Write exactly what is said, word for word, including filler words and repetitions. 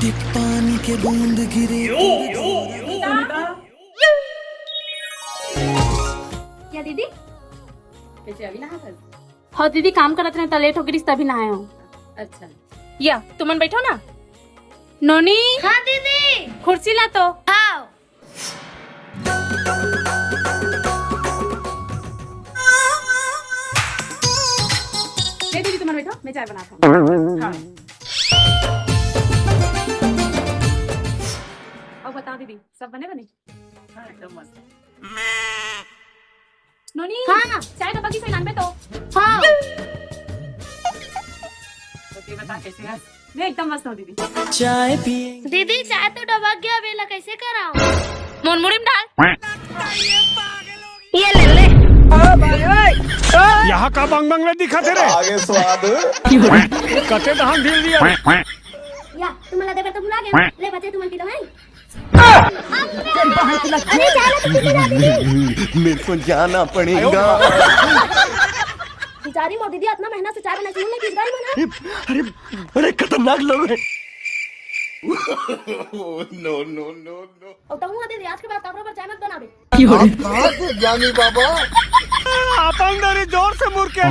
Tip पानी के बूंद गिरे। या दीदी, कैसे अभी नहा कर? हो दीदी, काम करत रहे त लेट हो गई, तभी नहाए हो। अच्छा, या तुमन बैठो ना। नोनी। हाँ दीदी। कुर्सी ला तो। हाँ। ले दीदी, तुमन बैठो, मैं चाय बनाता हूँ। हाँ। अब बताओ दीदी, सब बने बने? हाँ, एकदम मस्त। नोनी, हाँ। चाय का बगीचा लानबे तो। हाँ। तो ये बता कैसे है? मैं एकदम मस्त हूँ दीदी। चाय पिए। दीदी, चाय तो डबक गया, बेला कैसे कराओ? मोर मुड़ी में डाल। ये ले ले। यहाँ का बंग बंग ले दिखा थे रे? आगे स्वाद। कते दहन ढील दिया। या, तुमन ला देबर तो भुला गेंव। ले बचे तुमन पी लो, हैं? अरे, चाय ला तो पी लो, दीदी। मेरे को जाना पड़ेगा। बेचारी मोर दीदी अतना मेहनत से चाय बनाई, तुमन नहीं पी, गाड़ी में ना। अरे, अरे, खतरनाक लोग हैं। No, no, no, no। और तहूँ दीदी, आज के बाद काकरो बर चाय मत बनाबे। की हो रे? ज्ञानी बाबा। अपन दरी जोर से मुड़ के।